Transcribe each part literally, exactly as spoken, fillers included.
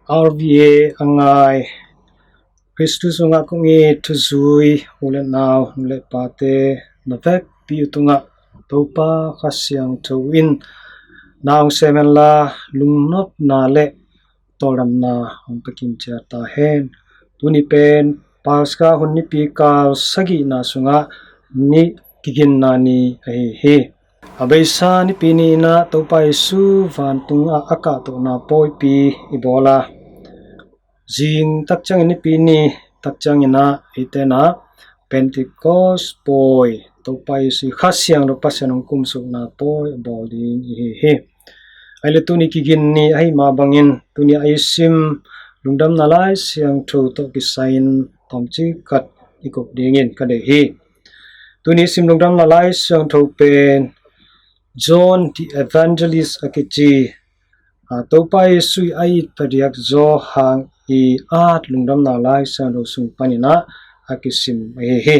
R V A a ngai, Kristu sungah kong it thuzui u le nau, nu le pate, na vekpi uh tungah Topa Kha Siangtho in na hong sem henla, lungnopna le tawldamna hong pia kim ciat ta hen. Tuni pen Paska hun nipi kal sagihna sungah ni kiginna ni ahi hi. A beisa nipi ni-in ah Topa Jesu vantungah a kahtohna pawipi i bawl a, zing tak ciangin, nipi ni tak ciangin ah eite in ah Pentecost pawi, Topa Jesu Kha Siangtho Pasian hong kumsukna pawi a bawl ding i hi hi. Ahih leh tuni kigin ni ahih mah bangin, tuni a i sim Lungdamna Lai Siangtho tawh kisai-in tawmcik khat i kup dingin ka deih hi. Tuni sim Lungdamna Lai Siangtho pen John the Evangelist a kici, a, Topa Jesu i a it phadiak Johan i at Lungdamna Lai Siangtho sung panin ah a kisim ahi hi.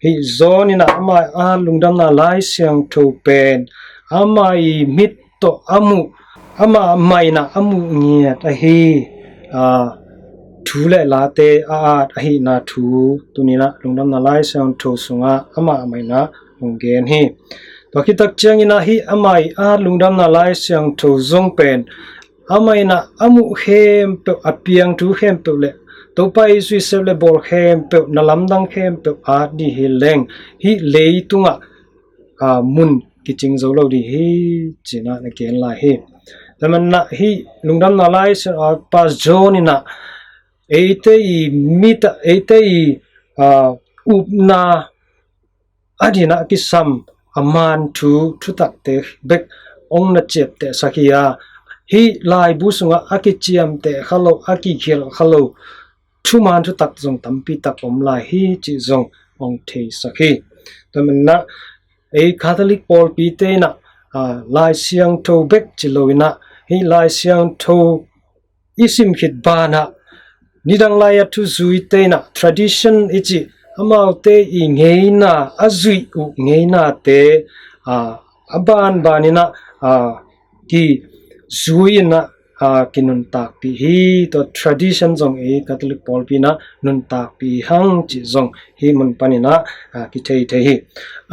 Hih John in ah ama i at Lungdamna Lai Siangtho pen ama i mit tawh a muh, amah mah in ah a muh ngiat ahi, a, thu le late a at ahihna thu tuni-in ah Lungdamna Lai Siangtho sungah amah mah in ah hong gen hi. Tua khit tak ciangin ah hih ama i at Lungdamna Lai Siangtho zong pen amah in ah a muh khempeuh, a piang thu khempeuh le Topa Jesu i sep le bawl khempeuh, na lamdang khempeuh at ding hi leng, hih leitungah, a, mun kicing zo lo ding hi, ci-in ah na gen lai hi. Tua manin ah hih Lungdamna Lai Siangtho a pa John in ah eite i mit ah, eite i, a, upna a dingin ah a kisam a man thu, thutakte bek hong na ciaptehsak hi a, hih laibu sungah a kiciamteh kha lo, a kigelh kha lo thuman thutak zong tampi tak om lai hi cih zong hong theisak hi. Tua manin ah ei Catholic pawlpite in ah, a, Lai Siangtho bek ci lo-in ah, hih Lai Siangtho i sim khit banah, nidang lai-a thuzuite in ah tradition i cih, amaute i ngeina, a zuih uh ngeinate, a, a banbanin ah, a, kizui-in ah, a, kinuntakpih hi. Tua tradition zong ei Catholic pawlpi in ah nuntakpih hang cih zong hih mun panin ah, a, kithei thei hi.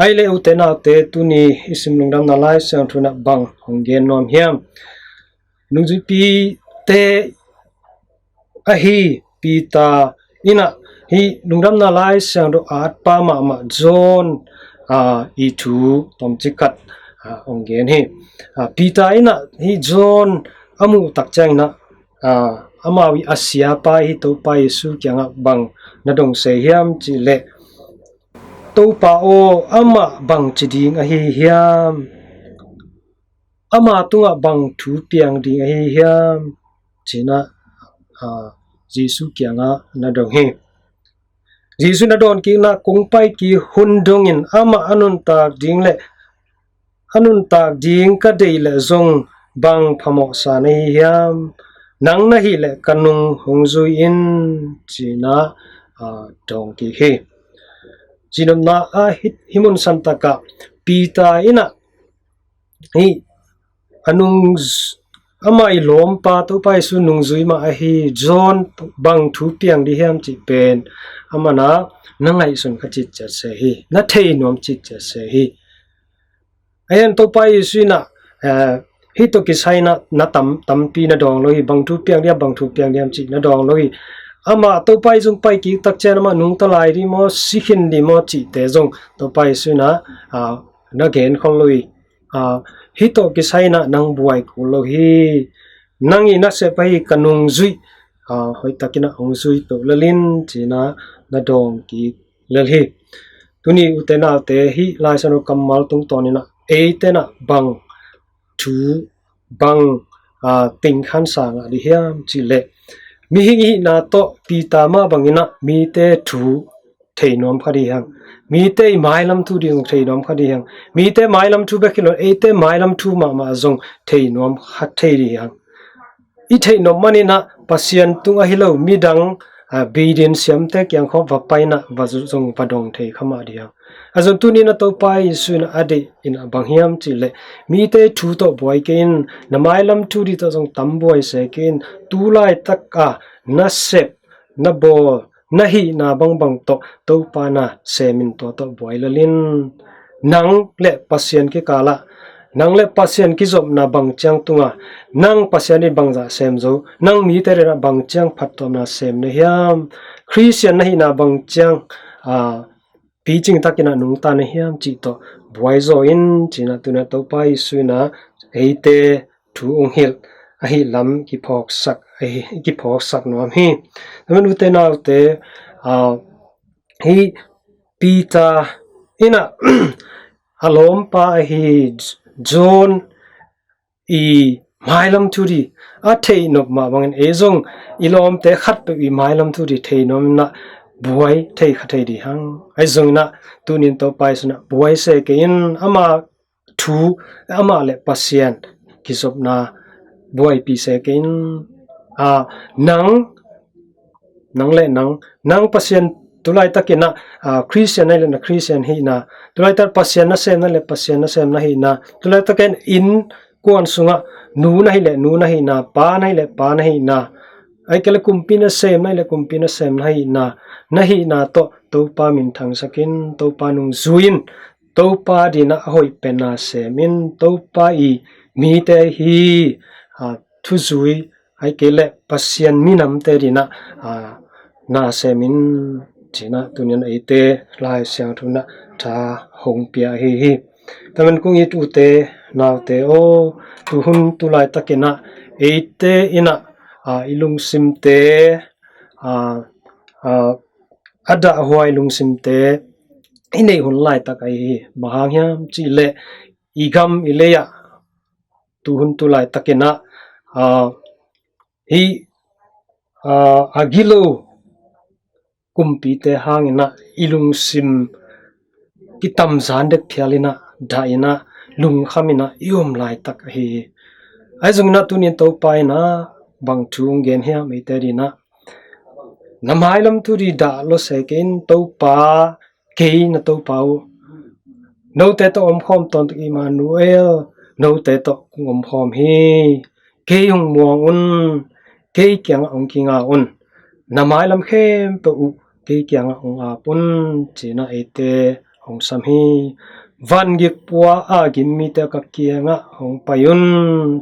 Ahih leh ute naute, tuni i sim Lungdamna Lai Siangtho in ah bang hong gen nuam hiam? Nungzuipite ahi Peter in ah hih Lungdamna Lai Siangtho a atpa mahmah John, a, i thu tawmcik khat, a, hong gen hi. A, Peter in ah hih John a muh tak ciangin ah, a, amau i a siapa i hi Topa Jesu kiangah bang na dong sei hiam cih leh, "Topa aw, amah bang ci ding ahi hiam? Ama tungah bang thu piang ding ahi hiam?" ci-in ah, a, Jesu kiangah na dong hi. Jesu na dawnkikna, "Kong pai kik hun dongin amah a nuntak ding le, a nuntak ding ka deih leh zong bang phamawhsa na hi hiam? Nang na hih leh ka nung hong zui in," ci-in ah, a, dawng kik hi. Cinopna ah hih, hih mun santak ah Peter in ah hih a nung z-, amah i lawmpa Topa Jesu nungzui mah ahi John bang thu piang ding hiam cih pen amah in ah na ngaihsun kha citciat se hi, na thei nuam citciat se hi. Ahi zongin Topa Jesu in ah, eh, hih tawh kisai-in ah na tam, tampi na dawng lo hi, bang thu piang ding hiam, bang thu piang ding hiam cih na dawng lo hi. Amah Topa Jesu pai kik tak ciang amah nungta lai ding maw, si khin ding maw cihte zong Topa Jesu in ah, ah, na gen khol lo hi. Ah, hih tawh kisai-in ah nang buai kul lo hi. Nang i nasep ahi ka nungzuih, ah, hoihtakin ah hong zui peuh lel in ci-in ah na dawng kik lel hi. Tuni ute naute, hih Lai Siangtho kammal tungtawnin ah eite in ah bang thu, bang, ah, ting khansa ngah ding hiam cih leh, mihing i hihna tawh Peter mah bangin ah mite thu thei nuam kha ding hi hang. Mite i mailam thu ding zong thei nuam kha ding hi hang. Mite mailam thu bek hi lo, eite mailam thu mahmah zong thei nuam kha thei ding hi hang. I theih nop manin ah Pasian tung ahi lo midang, a, Beit Din siamte kiang khawng va pai in ah va zu-, zong va dong thei kha mah ding hang. Ahi zongin tuni in ah Topa Jesu in ah a deih in ah bang hiam cih leh, mite thu tawh buai kei in, na mailam thu ding tawh zong tam buai se kei in, tu laitak a na sep, na bawl, na hihna bangbang tawh Topa na sem in, tua tawh buai lel in. Nang le Pasian kikal ah, nang le Pasian kizopna bang ciang tung a, nang Pasian in bangzah sem zo, nang mite ading ah bang ciang phattuamna sem na hiam, Khristian na hihna bang ciang, a, picing takin ah nungta na hiam cih tawh buai zaw in, ci-in ah tuni in ah Topa Jesu in ah eite thu hong hilh ahih lam kiphawksak, ahi, kiphawksak nuam hi. Tua manin ute naute, a, hih Peter in ah a lawmpa ahi John i mailam thu ding a theih nop mah bangin, ei zong i lawmte khatpeuh i mailam thu ding thei nuam in ah buai thei kha thei ding hang. Ahi zongin ah tuni in Topa Jesu in ah buai se kei in, ama thu, amah le Pasian kizopna buaipih se kei in. A, nang, nang le nang, nang Pasian tu laitakin ah, a, Khristian na hih leh na Khristian hihna, tu laitak Pasian nasem na hih leh Pasian nasem na hihna, tu laitakin innkuan sungah nu na hih leh nu na hihna, pa na hih leh pa na hihna, ahih kei leh kumpi nasem na hih leh kumpi nasem na hihna, na hihna tawh Topa minthangsak in, Topa nungzui in, Topa ading ah a hoih pen na sem in, Topa i mite hi, a, thuzui, ahih kei leh Pasian minamte ading ah, a, na sem in, ci-in ah tuni in ah eite Lai Siangtho in ah tha hong pia ahi hi. Tua manin kong it ute naute aw, tu hun tu laitakin ah eite in ah, a, i lungsimte, a, a, a dahhuai lungsimte i neih hun laitak ahi hi. Bang hang hiam cih leh i gam i lei ah tu hun tu laitakin ah, a, hih, a, a gilo kumpite hangin ah i lungsim kitamzan dek phial in ah, dah in ah, lungkham in ah i om laitak ahi hi. Ahi zongin ah tuni in Topa in ah bang thu hong gen hiam eite ading ah, na mailam thu ding dah lo se kei in, Topa, kei na Topa uh, note tawh omkhawm tawntung, Immanuel, note tawh kong omkhawm hi. Kei hong muang un, kei kiangah hong kinga un, na mailam khempeuh uh kei kiangah hong ap un, ci-in ah eite hong sam hi. Van gik pua a gim mite ka kiangah hong pai un,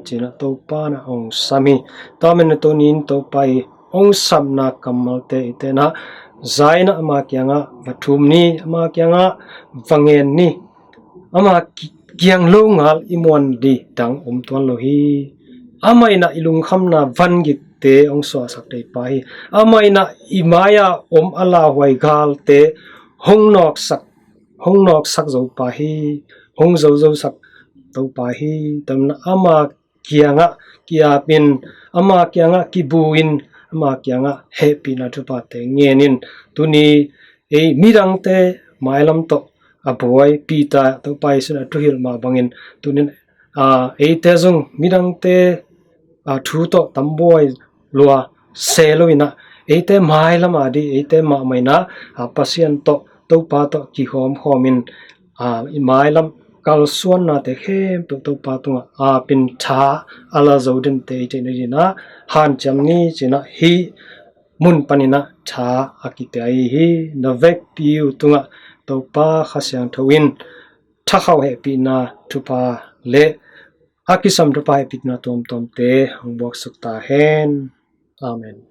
ci-in ah Topa in ah hong sam hi. Tua manin ah tuni in Topa i hong sapna kammalte eite in ah za in ah ama kiangah va thum ni, ama kiangah va ngen ni. Ama ki-, kiang lo ngal i muan ding dang om tuan lo hi. Amah in ah i lungkhamna van gikte hong suahsak thei pa hi. Amah in ah i mai-a om a lauhuai galte hong nawksak, hong nawksak zo pa hi. Hong zozosak to pa hi. Tua manin ah ama kiangah ki-ap in, ama kiangah kibu in, ama kiangah hehpihna thuphate ngen in. Tuni ei midangte mailam tawh a buai Peter, Topa Jesu in a thuhilh mah bangin, tuni in, a, eite zong midangte, a, thu tawh tam buai lua se lo in ah, eite mailam a ding, eite mahmah in ah, a, Pasian tawh, Topa tawh kikhawmkhawm in, a, i mailam kalsuannate khempeuh Topa tungah ap in tha a la zo dente eite in a ding in ah hanciam ni ci-in ah hih mun panin ah tha a kipia ahi hi. Na vekpi uh tungah Topa Kha Siangtho in thakhauh hehpihna thupha le a kisam thupha hehpihna tuamtuamte hong buaksuk ta hen. Amen.